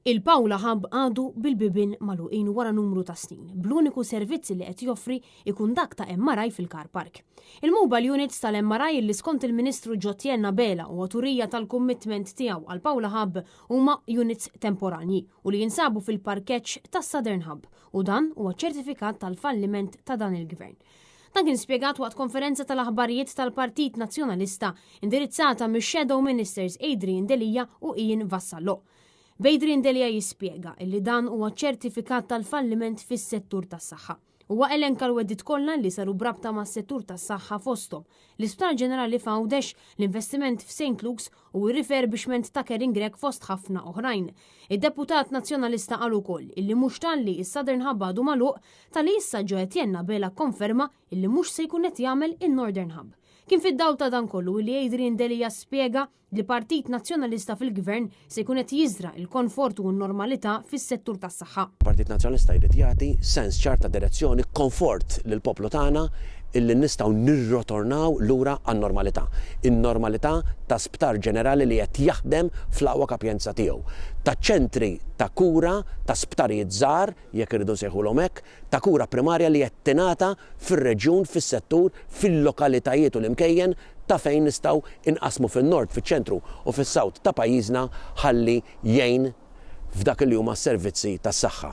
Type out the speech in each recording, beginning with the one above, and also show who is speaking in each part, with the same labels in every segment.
Speaker 1: Il-Paola Hub għadu bil-bibien magħluqin wara numru ta' snin, bl-uniku servizz li qed joffri ikun dak ta' MRI fil-car park. Il-mobile units tal-MRI li skont il-Ministru Jo Etienne Abela u turija tal-commitment tiegħu għal Paola Hub huma units temporanji u li jinsabu fil-parkeġġ tas-Southern Hub u dan huwa ċertifikat tal-falliment ta' dan il-gvern. Dan kien spjegat waqt konferenza tal-aħbarijiet tal-Partit Nazzjonalista indirizzata mix-Shadow Ministers Adrian Delia u Ian Vassallo. Adrian Delia jispjega illi dan huwa ċertifikat tal-falliment fis-settur tas-saħħa. Huwa elenka l-wegħdiet kollha li saru b'rabta mas-settur tas-saħħa fosthom l-Isptar Ġenerali f'Għawdex, l-investiment f'St. Luke's u r-refurbishment ta' Karin Grech fost ħafna oħrajn. Id-deputat nazzjonalista qal ukoll illi mhux talli is-Southern Hub għadu magħluq talli issa Jo Etienne Abela konferma illi mhux se jkun qed jagħmel in-Northern Hub. Kien fid-dawl ta' dan kollu illi Adrian Delia spjega li Partit Nazzjonalista fil-Gvern se jkun qed jiżra il-konfort u n-normalità fis-settur tas-saħħa.
Speaker 2: Partit Nazzjonalista jrid jagħti sens ċar ta' direzzjoni, konfort lill-poplu tagħna illi nistgħu nirritornaw lura għan-normalità. In-normalità ta' sptar ġenerali li qed jaħdem fl-aqwa kapjenza tiegħu. Ta' ċentri ta' kura, ta' sptarijiet żgħar, jekk irridu nsejħulhom hekk, ta' kura primarja li qed tingħata fir-reġjun, fis-settur, fil-lokalitajiet u l-imkejjen ta' fejn nistgħu inqasmu fin-nord, fiċ-ċentru u fis-south ta' pajjiżna ħalli jgħin f'dak li huma s-servizzi tas-saħħa.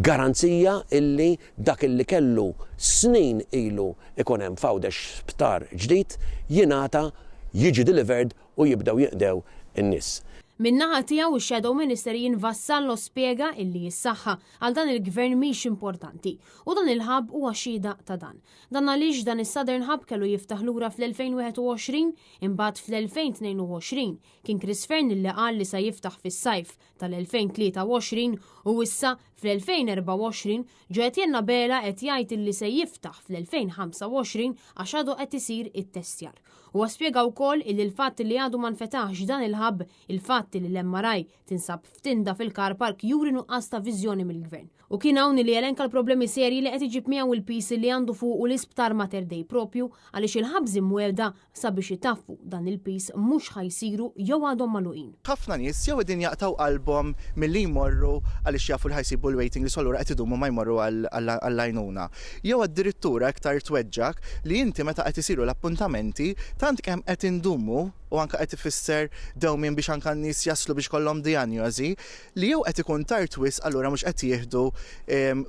Speaker 2: Garanzija illi dak illi kellu snin ilu ikun hemm f'Għawdex sptar ġdid jingħata, jiġi delivered u jibdew jinqdew in-nies.
Speaker 1: Min-naħa tiegħu ix-Shadow Minister Ian Vassallo spjega illi s-saħħa għal dan il-gvern mhix importanti u dan il-hub huwa xhieda ta' dan. Dan għaliex dan is-Southern Hub kellu jiftaħ lura fl-2021 imbagħad fl-2022 kien Chris Fearne li qal li sa jiftaħ fis-sajf tal-2023 u issa fl-2024 Jo Etienne Abela qed jgħid illi se jiftaħ fl-2025 għax għadu qed isir it-testjar. Huwa spjega wkoll illi l-fatt li għadu ma nfetaħx dan il-hub, il-fatt li l-MRI tinsab f'tinda fil-car park juri nuqqas ta' viżjoni mill-gvern. U kien hawn li elenka l-problemi serji li qed iġib miegħu il-piż li għandu fuq l-isptar Mater Dei propju għaliex il-hubs imwiegħda sabiex itaffu dan il-piż mhux ħa jsiru jew għadhom magħluqin.
Speaker 3: Ħafna nies jew qegħdin jaqtgħu qalbhom milli jmorru għaliex jafu li ħa jsibu l-waiting list u allura qed idumu ma jmorru għall-għajnuna. Jew addirittura iktar tweġġak li inti meta qed isiru l-appuntamenti tant kemm qed indumu u anke qed ifisser dewmien biex anke n-nies jaslu biex ikollhom dijanjosi li jew qed ikun tard wisq allura mhux qed jieħdu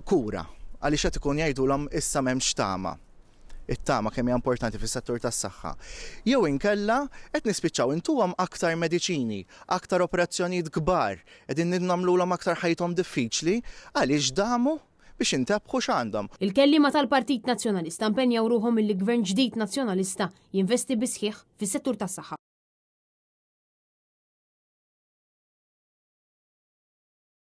Speaker 3: kura għaliex qed ikun jgħidulhom issa m'hemmx tama. It-tama kemm hija importanti fis-settur tas-saħħa. Jew inkella qed nispiċċaw intuhom aktar mediċini, aktar operazzjonijiet kbar, qegħdin nagħmluhom aktar ħajjithom diffiċli għaliex damu biex intebħu x'għandhom.
Speaker 1: Il-kelliema tal-Partit Nazzjonalista impenjaw ruħhom illi gvern ġdid nazzjonalista jinvesti bisħiħ fis-settur tas-saħħa.